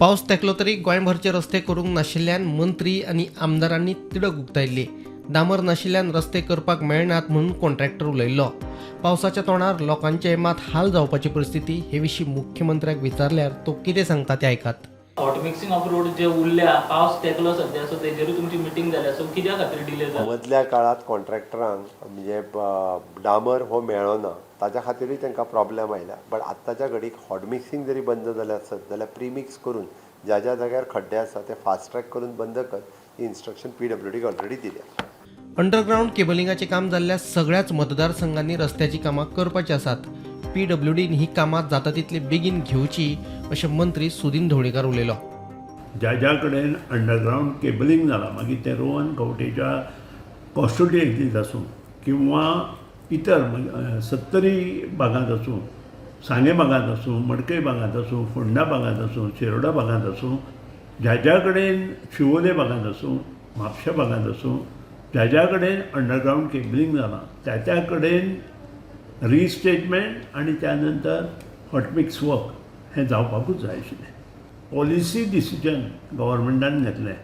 पावस तेकलो तरी गोंयभरचे रस्ते करूंक नाशिल्ल्यान मंत्री आनी आमदारांनी तिडक उक्तायल्ली. डांबर नाशिल्ल्यान रस्ते करपाक मेळनात म्हणून कॉन्ट्रॅक्टर उलयल्लो. पावसाच्या तोंडार लोकांचे मात हाल जावपाची परिस्थिती. हे विशीं मुख्यमंत्र्याक विचारल्यार तो कितें सांगता तें आयकात. हॉट मिक्सिंग ऑफ रोड जे उरल्या, पावस तेकलो सध्या, सो तेजेरूय तुमची मिटींग जाल्या, सो कित्या खातीर डिले जाला? मदल्या काळांत कॉन्ट्रॅक्टरांक म्हणजे डांबर हो मेळ्ळो ना, ताच्या खातीरूय तांकां प्रॉब्लेम आयला. बट आत्ताच्या घडीक हॉट मिक्सिंग जरी बंद जालें आसत जाल्यार प्रिमिक्स करून ज्या ज्या जाग्यार खड्डे आसा ते फास्ट ट्रॅक करून बंद कर ही इन्स्ट्रक्शन पीडब्ल्यूडीक ऑलरेडी दिल्या. अंडरग्रावंड केबलिंगाचें काम जाल्ल्या सगळ्याच मतदारसंघांनी रस्त्याचीं कामां करपाची आसात. पीडब्ल्यूडीन ही कामां जाता तितले बेगीन घेवची अशें मंत्री सुदिन ढवळीकार उलयलो. ज्या ज्या कडेन अंडरग्रावंड केबलिंग जालां, मागीर तें रोहन खंवटेच्या कॉन्स्टिट्युएन्सींत आसूं किंवा इतर सत्तरी भागांत आसूं, सांगें भागांत आसूं, मडकय भागांत आसूं, फोंडा भागांत आसूं, शिरोडा भागांत आसूं, ज्या ज्या कडेन, शिवोले भागांत आसूं, म्हापशा भागांत आसूं, ज्या ज्या कडेन अंडरग्रावंड केबलिंग जालां त्या त्या कडेन रिस्टेटमेंट आनी त्या नंतर हॉटमिक्स वर्क हें जावपाकूच जाय आशिल्लें. पॉलिसी डिसिजन गव्हर्मेंटान घेतलें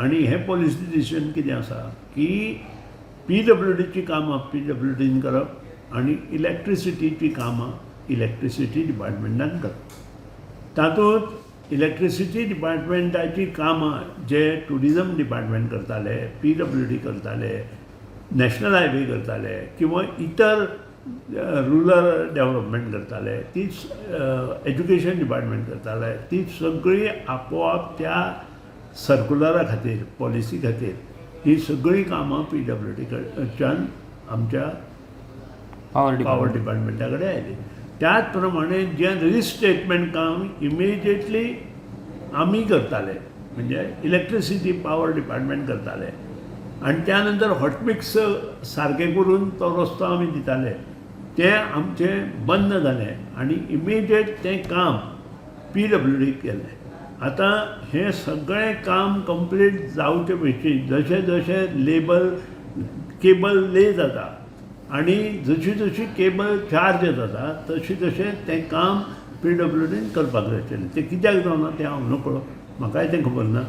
आनी हें पॉलिसी डिसिजन कितें आसा की पीडब्ल्यूडीची कामां पीडब्ल्यूडीन करप आनी इलेक्ट्रिसिटीची कामां इलेक्ट्रिसिटी डिपार्टमेंटान करप. तातूंत इलेक्ट्रिसिटी डिपार्टमेंटाची कामां जे ट्युरिजम डिपार्टमेंट करताले, पीडब्ल्यूडी करताले, नॅशनल हायवे करताले किंवा इतर रुरल डेव्हलपमेंट करताले, तीच एज्युकेशन डिपार्टमेंट करताले, ती सगळी आपोआप त्या सर्कुलरा खातीर, पॉलिसी खातीर ही सगळीं कामां पीडब्ल्यूडी कडच्यान आमच्या पावर पावर डिपार्टमेंटा कडेन आयली. त्याच प्रमाणे जें रिस्टेटमेंट काम इमिजिएटली आमी करताले, म्हणजे इलेक्ट्रिसिटी पावर डिपार्टमेंट करताले आनी त्या नंतर हॉटमिक्स सारकें करून तो रस्तो आमी दिताले, तें आमचें बंद जालें आनी इमिजिएट तें काम पीडब्ल्यूडीक केलें. आतां हें सगळें काम कंप्लीट जावचे पयलीं जशें जशें लेबल केबल ले जाता आनी जशी जशी केबल चार्ज जाता तशी तशें तें काम पीडब्ल्यूडीन करपाक जाय आशिल्लें. तें कित्याक जावना तें हांव नकळो, म्हाकाय तें खबर ना.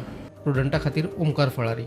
प्रुडंटा खातीर ओमकार फळारी.